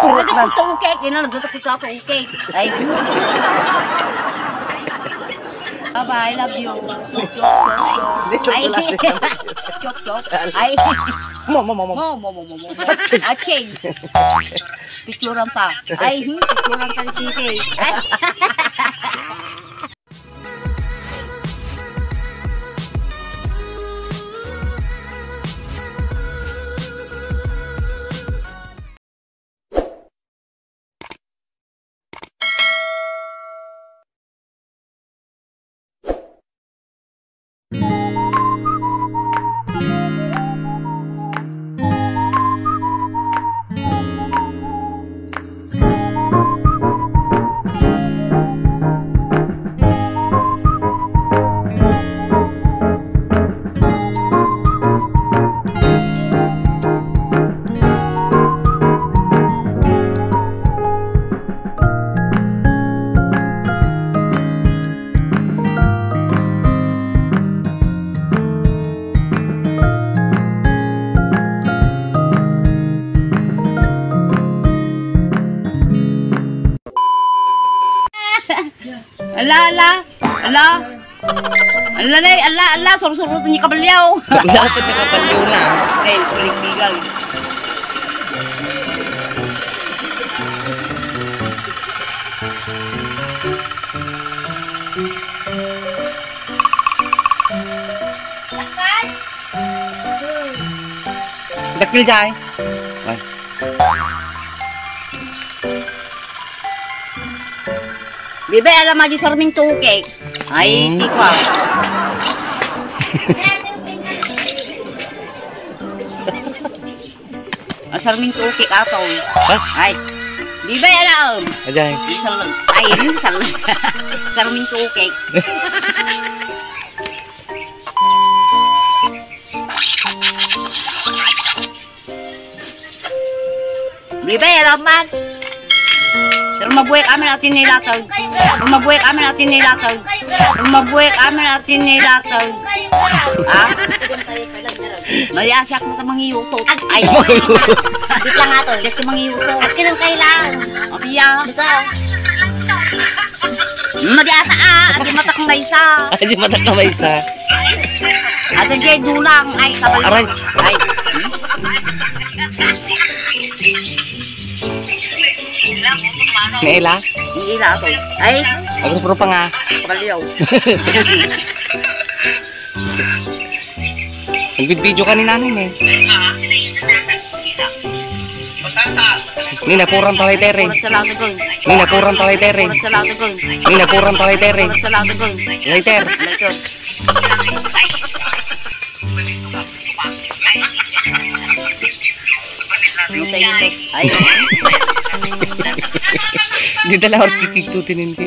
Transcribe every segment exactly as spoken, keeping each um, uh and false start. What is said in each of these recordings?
Kurot na. Ito, okay. Ina, nagsasak ka, okay. Ay. Bye-bye, love you. Dito Ay. Pala. Chok, chok. Ay. Mo, mo, mo, mo. Mo, mo, mo, mo, mo. Aching. Picturean pa. Ay, hmm, picturean pa ni Titi. Ay. Ala, ala, ala. Ala, nay, ala, ala, sursuro ni kabalyaw. Lapit na kabalyaw na. Eh, kuligbigan. Dakkel jay. Ay. Bibi, alam mo, di Sarmiento cake. Ay, hmm. Tikwa. Ah, Sarmiento cake ato. Ha? Ay. Bibi, alam. Ajay. Di Sar-, ay, di Sar-, Sarmiento cake. Bibi, alam man. Pero mabuhay kami natin nilatag. Pero mabuhay kami natin nilatag. Pero mabuhay kami natin nilatag. Ha? Mali siya kung sa mangiuso. Ay. Di lang ato. Siya sa mangiuso. At kinang kailan? Apiya. Basta. Madi ata, ah, adi matak maysa. Adi matak maysa. Adi jay dulang, ay, kabalo. Aray. Ay. Naila? Naila ako. Ay. Agrupo pa nga. Kabaliw. Nagbibideo ka ni nanay, ne? Ni napuran ta lighter, eh. Ni napuran ta lighter, eh. Ni napuran ta lighter, eh. Lighter. Lighter. Ay. Di talaga pipigtutin, hindi.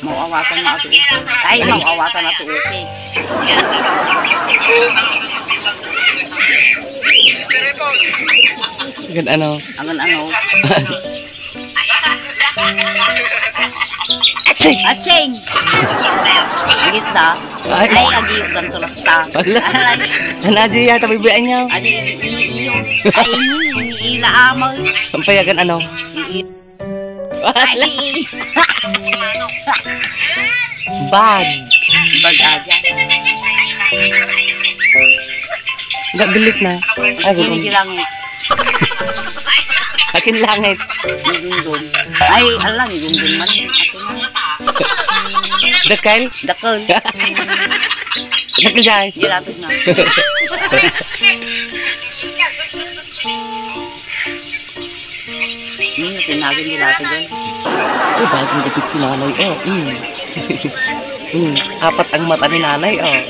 Mauawatan na ato, okay. Ay, mauawatan na ato, okay. Agad ano? Agad ano? Aching! Aching! Agit ta. Ay. Ay, agi, ganto lang ta. Wala. Ay. Ano, Adi, yata, bibian niya? Adi, i-, i-, iyo. Ay, i-, i-, ila, amay. Ang payagan, ano? I-, i-, Ay! Bag. Bag aja. Gabilit na. Ay, Kini gutom. Di langit. Akin langit. Ni Dundun. Ay, ala, ni Dundun man. Akin na. Dakal? Dakal. Dakal siya. Di lapit na. Hmm, tinagin nila ako dyan. Oh, bagong gupit si nanay, oh. Mm. Mm, apat ang mata ni nanay, oh.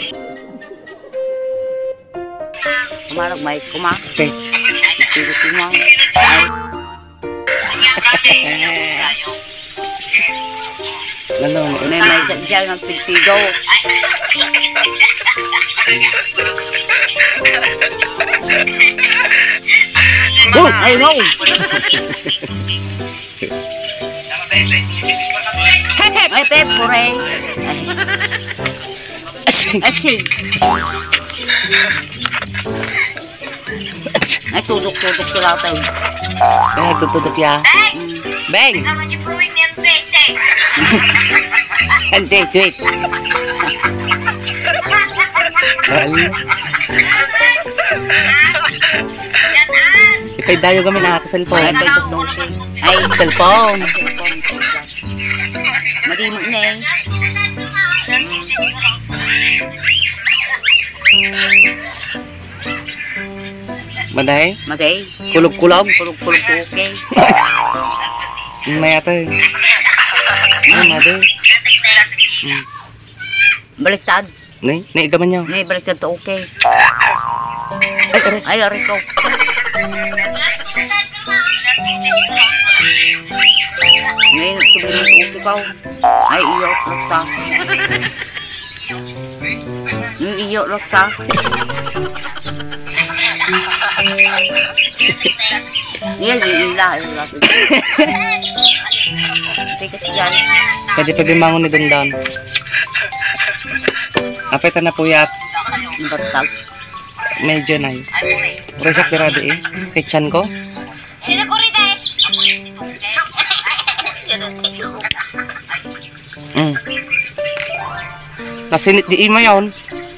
Kumarag, may kuma. Okay. Ito, kuma. Ay. Ano, ano? May, may sa-, dyan ang pigpigaw. Oh! Ay, no! Hep, hep! Ay, pep, pure. Ay. Asin. Asin. Ay, tudok-tudok ti latag. Ay, nagtutudok ya. Mm. Beng! Ang date, wait. Well. Ipay dayo kami na, cellphone. Ay, cellphone. Madi mo, inay. Maday? Maday. Kulog-kulog? Kulog-kulog, okay. Mayatay. Ay, maday. Hmm. Baliktad. Nay, nay, ida man niya. Nay, baliktad to, okay. Ay, aray. Ay, aray ko. Nay, nagsubo ng okay ko. Ay, iyo, basta. Yung iyo, basta. Yan, yung ila, yung ila. Tigas yan. Pwede pa bimangon ni Dondon. Apay ta napuyat. Bartag. Medyo na eh. Pero siya pirado eh. Kitchen ko. Sino ko rin eh? Mm. Nasinit di ima yon.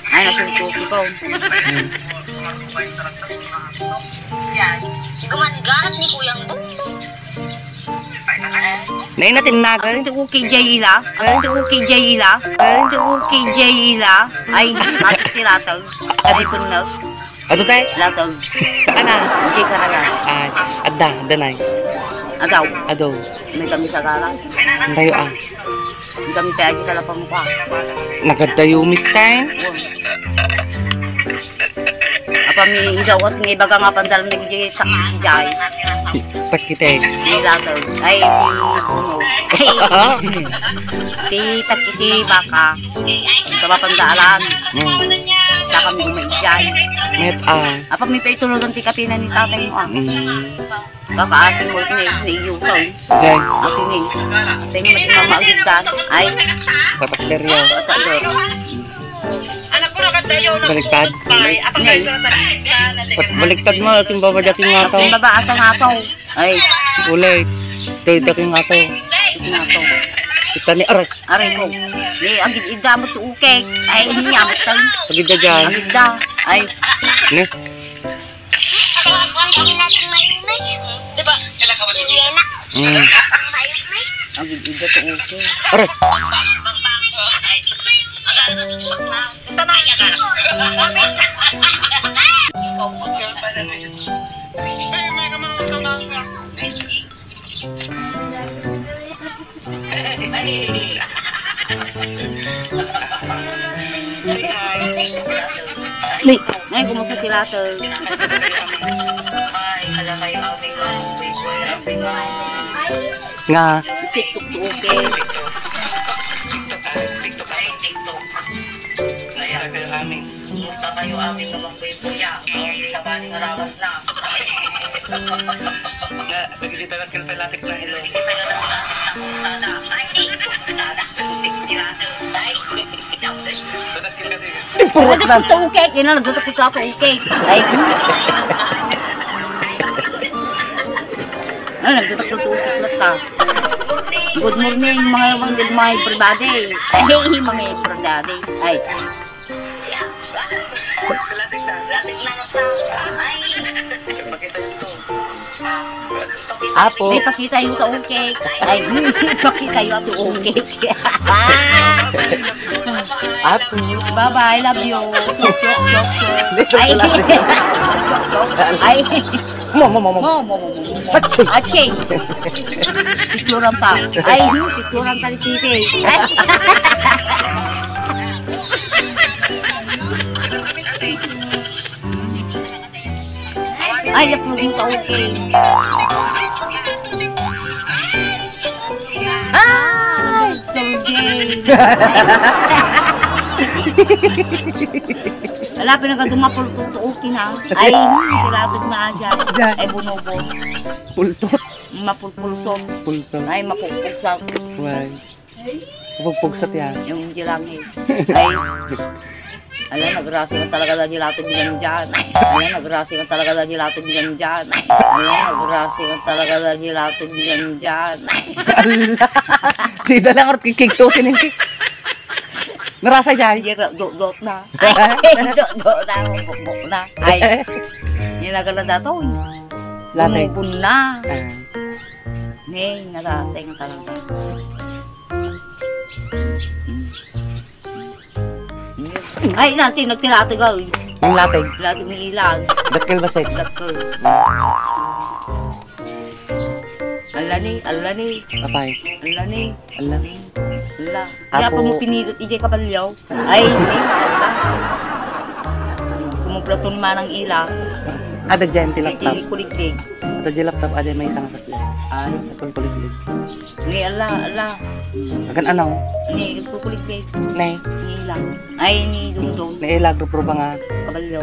Ay, nasuntuki ko. Mm. Gumanganat ni Kuyang Bongbong. Nainatin na. Ang ti okay jay ila. Ang ti okay jay ila. Ang ti okay jay ila. Ay, mati ti latag. Ay, punnos. Adu tay? Latag. Ana? Hindi karaga. Ah, adda, adda nay. Agaw. Adu. May kami sa gara. Antayo ah. Ang kami kaya di sa lapang mukha. Nagadayo mit tay? Apa mi idaw kasi nga ibaga nga pandal mi di takki jay. Takki te. Di latag. Ay, di ano. Di takki ti baka. Ito mapandaalan. Hmm. Sa kami umaijay. Met ah. Apa mi pa itulugan ti kapinan ni tatay mo ah. Hmm. Kakaasin mo ni, ni iyo to. Jay. Ato ni. Ato ni mati mama agiddan. Ay. Patakder yo. Patakder. Baliktad. Nay. Baliktad mo, aking baba dati nga to. Aking baba ata nga to. Ay. Ulit. Tayo dati nga to. Nga to. Kita ni aray. Aray ko. Ni, agid-idda mo to, okay. Ay, hindi niya, basta. Agidda dyan. Agidda. Ay. Ne? Ang gawin natin maingay. Di ba? Hindi yan na. Mm. Ang gigida to, okay. Aray! Ni, ay, kumusta ti latag? Nga. TikTok to, okay. Kaya kami, kumusta kayo amin naman po yung kuya? Sa bali nga lawas na. Nga, nagdidala ka pala tikna ilo. Puro na. Nagdidala ka pala tikna ilo. Ay. Ay, nagdidala ka pala tikna ilo. Good morning, mga, mga, mga everybody. Ay, mga everybody. Ay. Apo. Di pakita yung ka-okay. Ay, pakita yung ato okay. Apo. Bye-bye, love you. Chok, chok, chok, chok. Ay. Ay. Mo, mo, mo, mo. Mo, mo, mo, mo, mo. Aching! Aching! Picturean pa. Ay, hmm, picturean ka ni Titi. Ay, lapag mo ka, okay. Ay, Tol Jay. Ala, pinagkaduma, pultot, okay na. Ay, hmm, siratod na siya. Diyan. Ay, bunubon. Pultot. Mapulpulson. Pulson. Ay, mapupugsa. Why? Mapupugsa yan. Yung hindi lang eh. Ay. Ala, nagrasing talaga la diay latag diyan. Ala, nagrasing talaga la diay latag diyan. Ala, nagrasing talaga la diay latag diyan. Ala. Di da lang orot kikigto, sining ki-, narasa diay. Ay, do-, do-, dot na. Ay, do-, dot na. Bukbok na. Ay. Yan agad na datoy. Latag. Tumugon na. Ah. Ne, narasing talaga. Ay, nanti, nagtilatag, ay. Yung latag. Latag ni ilan. Dakkel bassit. Dakkel. Ala ni, ala ni. Apay. Ala ni. Ala. Ala. Apo. Kaya pa mo pinilot, ijay kabalyaw. Ay, hindi. Sumublaton manang ila. Ada diyan tilaptap. Iti kuliglig. Ada diyan laptap, ada may isang kasla. Ay. Nagkulkuliglig. Ni ala, ala. Agan ano? Ni kukuliglig. Ni. Ni ila. Ay, ni Dungdung. Ni ila, gruprupa nga. Kabalyo.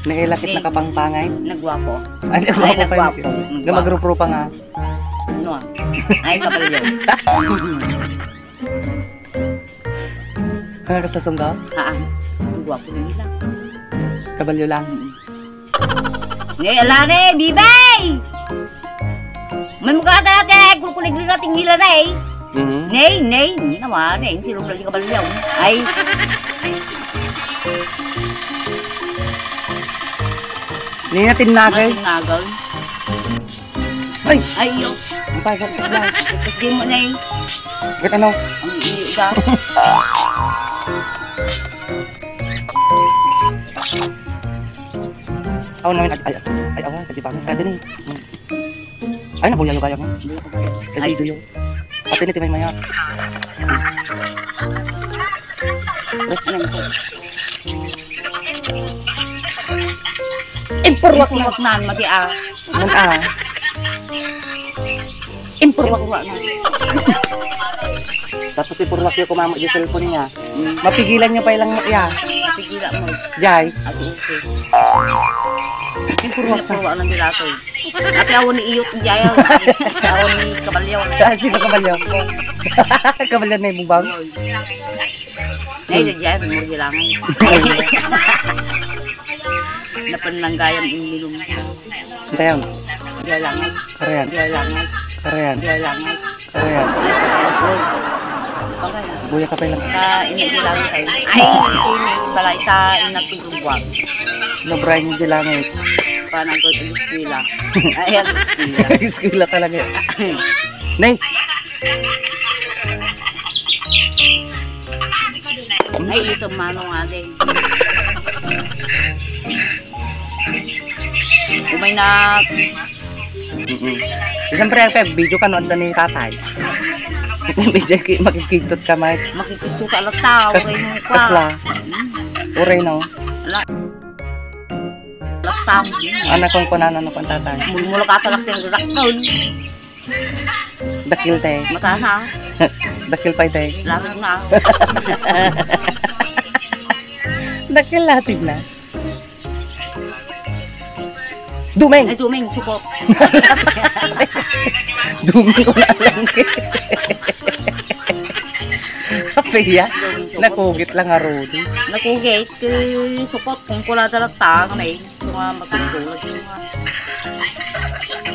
Ni ila, kit ni nakapangpangay. Nagwapo. Ay, nagwapo pa yun. Nagwapo. Nga magrupo pa nga. Ano ah? Ay, kabalyo. Nga kasla sunggaw? Aa. Ang gwapo na nila. Kabalyo lang. Mm. Ngay, ala na eh, bibay! May mukha na natin eh, kulkulig na natin nila na eh. Mhm. Nay, nay, hindi naman eh. Sino pala yung kabalyo? Ay. Hindi na tinagay. Tinagay. Ay! Ay, iyo. Ang pagat lang. Tapos di mo na eh. Ba't ano? Ang iyo ka. Aw, namin, ay, ay, ay, awa, kadibangan ka din eh. Hmm. Ay, nabuya yung kaya mo. Ay, video. Pati ni Timay Maya. Ano ito? Impurwak na. Impurwak na, mati, ah. Ano, ah? Impurwak. Impurwak na. Tapos ipurwak yung kumama yung cellphone niya. Hmm. Mapigilan niyo pa ilang iya. Mapigilan mo. Jay. Ati, okay. Impurwak na. Impurwak ng dilato. Ati, awan ni iyot, Jay, ah. Awan ni kabalyaw. Ah, sino kabalyaw? Kabalyaw na yung bubang? Yun. Ay, sa Jay, sa Murgilangan. Napananggayam in minum. Antay, am. Dialangan. Karayan. Dialangan. Karayan. Dialangan. Karayan. Buya ka pa lang. Ka, ini di lang tayo. Ay, ini, pala isa, inat ko yung buwag. No, Brian, di lang eh. Panang ko, eskwela. Ay, ang eskwela. Eskwela talaga. Nay! Ay, ito, manong ate. Umay na. Mm-mm. Siyempre, ang pag-video ka, no, adda ni tatay. Video ki-, makikigtot ka, Mike. Makikigtot ka, ala tao, kas-, uray mo pa. Kasla. Mm. Uray, no? Ala. Ala tao. Anak kong kunana, no, kung tatay. Mulmula ka, talak yung gagakon. Dakil, te. Mata na. Dakil pa, te. Langit na. Dakil latin na. Dumeng! Ay, Dumeng, sukot. Dumeng ko na lang. Apiya, nakugit lang nga, Rudy. Nakugit, kay sukot, kung kula talaga, tanga, may. Ito nga, matutulog. Ito nga.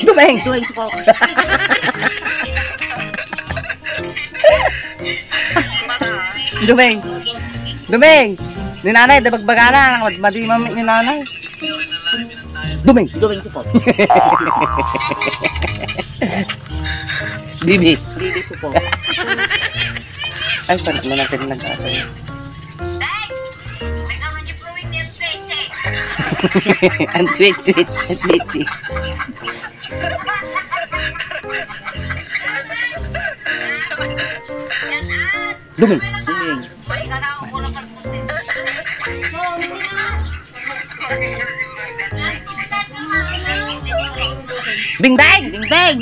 Dumeng! Dumeng, sukot. Dumeng! Dumeng! Ni nanay, da bagbagana. Mad-, madi mami ni nanay. Dumeng! Dumeng, sukot. Bibi! Bibi, sukot. Ay, parang na natin nag-aatay. Ang tweet, tweet, ang tweet, tweet. Duming. Duming. Bing bang! Bing bang!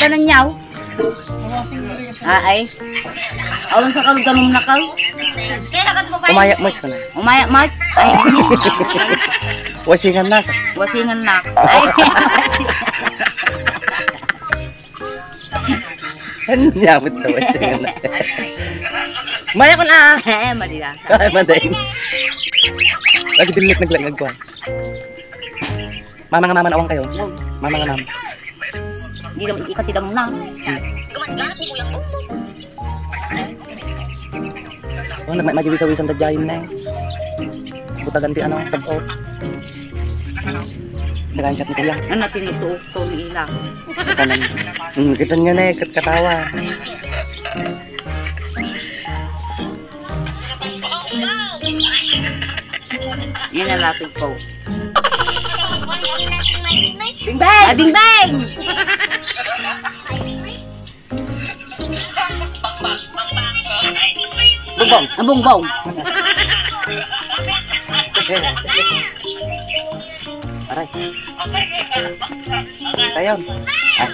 Tanan niyaw? Ah, ay. Awan sa kalod, ganun na kal. Umaya, Mike, ka na. Umaya, Mike. Ay, wasingan na. Wasingan na. Ay, Nyamit na ba siya nga na? Maya ko na! Eh, mali lang. Ay, madain. Lagi bilit naglangag ko, ah. Mama nga mama, nawang kayo. Mama nga mama. Hindi naman ikatidam na. Oh, nagmamajiwisawisan ta dyan na eh. Butagan ti ano, sab-o. Nagkakit ni Kuya. Ano, tinutuok to ni Ila. Kanan. Hmm, kita niya na eh, kat-, katawa. Yan ang latag ko. Bing bang! Ah, bing bang! Bongbong. Ah, bongbong. Aray. Tayon. Ah.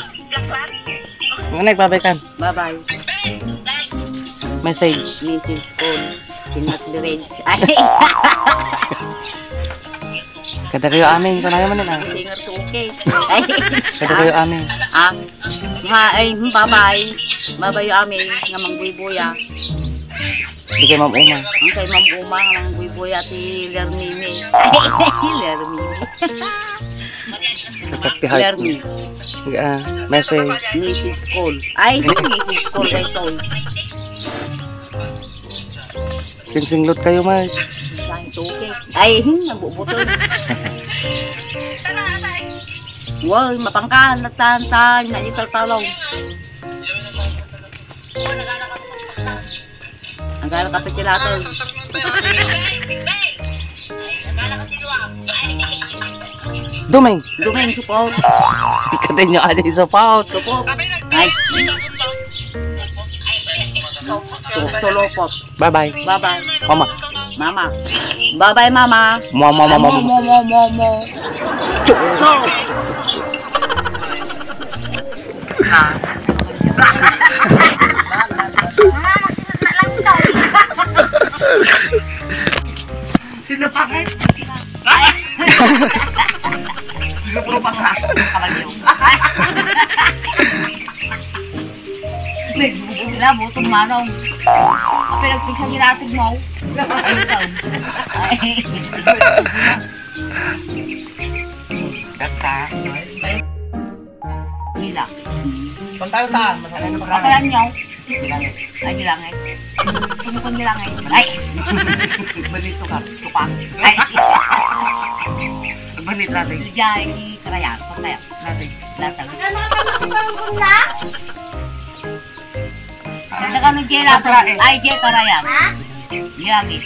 Nga nagbabay kan. Bye-bye. Message. Message call. Kinat the reds. Ay. Kada kayo amin, kung ayaw man na. Singer to okay. Ay. Kada kayo amin. Ah. Ha, ay, hmm, bye-bye. Bye-bye, amin. Nga mangbuybuya. Di kay Ma'am Uma. Ang kay Ma'am Uma, nga mangbuybuya ti Lermimi. Lermimi. Tatak ti heart. Lermi. Ah, message. Message call. Ay, message call, daytoy. Singsinglot kayo, Mark. Ay, suki. Ay, hmm, nagbubutol. Wow, mapangkan, nagtantan, na italtalong. Ang gala kapit natin. Dumeng. Dumeng, support. Ikatin nyo aja support. Support. Ay. Su-, sulupot. Bye-bye. Bye-bye. Mama. Mama. Bye-bye, Mama. Mo, mo, mo, mo, mo. Mo, mo, mo, mo, mo. Chuk, chuk, chuk, chuk, chuk. Sino pa nga? Sino pa nga? Kalagyo. Wala, butong manong. Pero pisa ginatog mo. Ay, ikaw. Ay. Gata. Gila. Punta saan? Masaya na ba? Kapalan niyo. Ay, langit. Ano pong langit? Ay! Balito ka. Tuka. Ay! Balito natin. Jai Karayan. Patay. Natin. Natin. Ano ka, makapangkon na? Nagkano, Jay, lahat? Ay, Jay Karayan. Ha? Langit.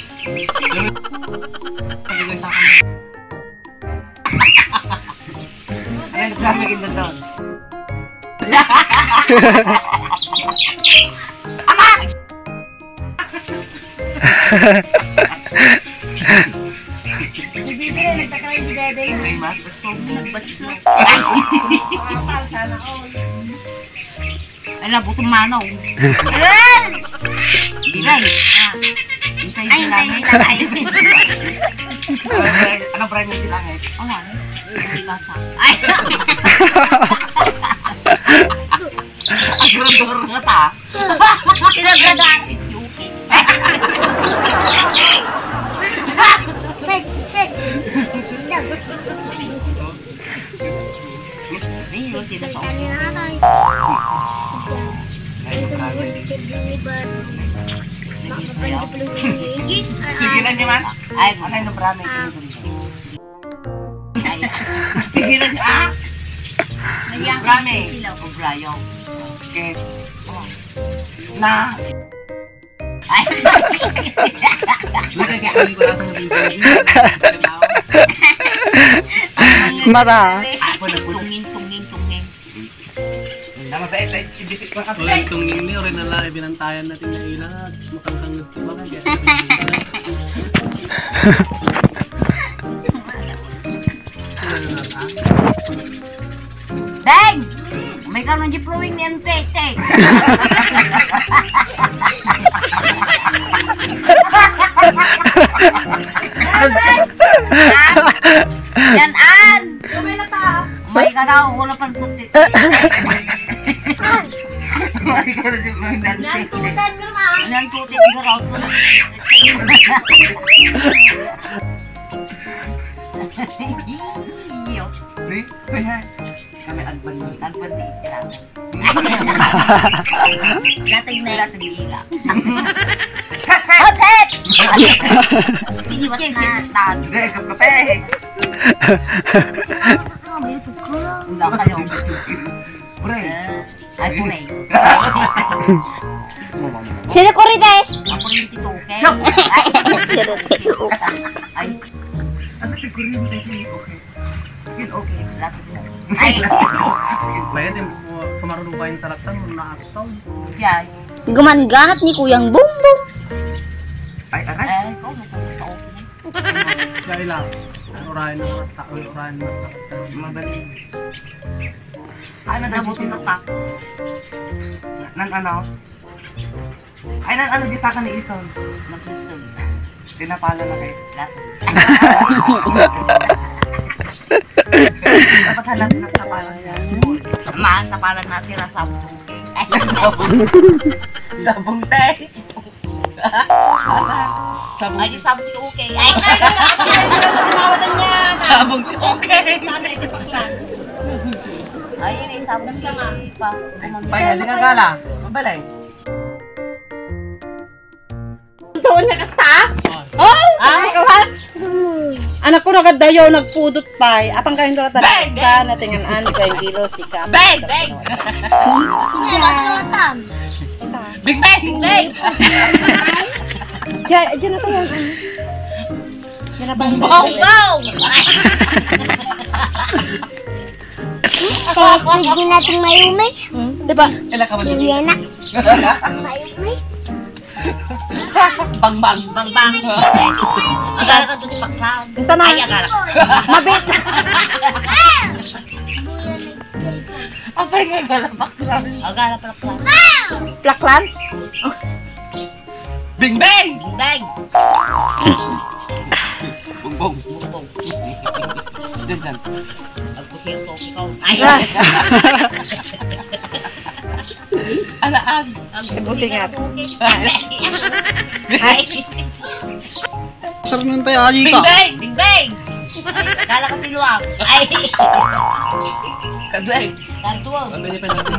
Ano yung kami ginagawa? Hindi, hindi, nagtaka yung dede. Ay, mas gusto mo. Nagbaso. Kapal, sana all. Ala, butong manong. Bilay. Ah. Hintay. Ay, hintay, hintay. Ano brand yung bilangit? Awan. Ay. Agrador nga ta. Sino agrador? Sit, sit. Ayun, di na pa. Kanya na nga tayo. Ito mo, deliver. Makapagpapalong yung higit. Pigilan niyo man? Ay, ano yung brand? Ah. Ay. Pigilan niyo, ah! Nagyakap Brand sila. Obrayo. Okay. Oh. Na. Ay. Mata. Ako na po. Tunging, tunging, tunging. Tama ba, eh, eh, ibigay ko nga. Wala itong nini, orin na lang, ibinantayan natin na ilang, makakangod ko ba kaya? Deng! May ka nang flowing ni Ante, te. Yan, an! May ka na, wala pang puti. Yan, tutan, girl, ah. Yan, tutan, girl, ah. Ni? Kaya, kami agbandi, agbandi, kailangan. Latag na, latag na ila. Hot, hot! Siniwat na. Hindi, kape. Wala kayo. Pre. Eh, ay, pre. Sino ko rin, eh? Ako rin, Tito, okay? Chok! Ay, sino, Tito? Ay. Ano si Kuya? Okay. Yun, okay. Lapit na. Ay. Bayad yung, uh, sumaruno pa yung salaktan, nung naaktaw. Yay. Gumanganat ni Kuyang Bumbong. Ay, aray. Ay, ikaw, nagpunta ka, okay. Kaya lang, ang urayan ng mga tao, ang urayan ng mga tao. Mabalik. Ano daw Nabutong na pa. Nan ano? Ay, nan ano di sa akin ni Ison? Nagpistol. Tinapala na kayo. Lahat. Dapat hanap ng tapalan niya. Maan, tapalan natin ang sabong. Ay, sabong, te. Sabong. Ay, sabong, okay. Ay, sabong, okay. Ay, yun, eh, sabong ka nga. Pa, Ay, hindi ka gala. Mabalay. Doon na kasta? Oh, ay, kawan. Anak ko, nagadayo, nagpudot pa. Apang kayo doon, Beng! Sa natingan-an, di kayo kilo, sika. Beng! Beng! Big Bang! Big Bang! Diyan, diyan na tayo. Diyan na, Bang. Bong! Bong! Kaya pwede natin mayumi. Hmm? Di ba? Kailan ka maliligo? Yan na. Mayumi. Bang, bang. Bang, bang. Agara ka doon, bakla. Ito na. Ay, agara. Mabit. Apay nga, agara, bakla. Agara, bakla. Plaklan? Bing, bing! Bing, bing! Bong, bong. Bong, bong. Diyan, diyan. Agkusirto, ikaw. Ay! Ah. Alaag. Busingat. Ay. Sir, nun tayo, aji ka. Bing, bing! Bing, bing! Ay, kala ko sinuwak. Ay. Kadway. Kadway. Ano niya pa natin?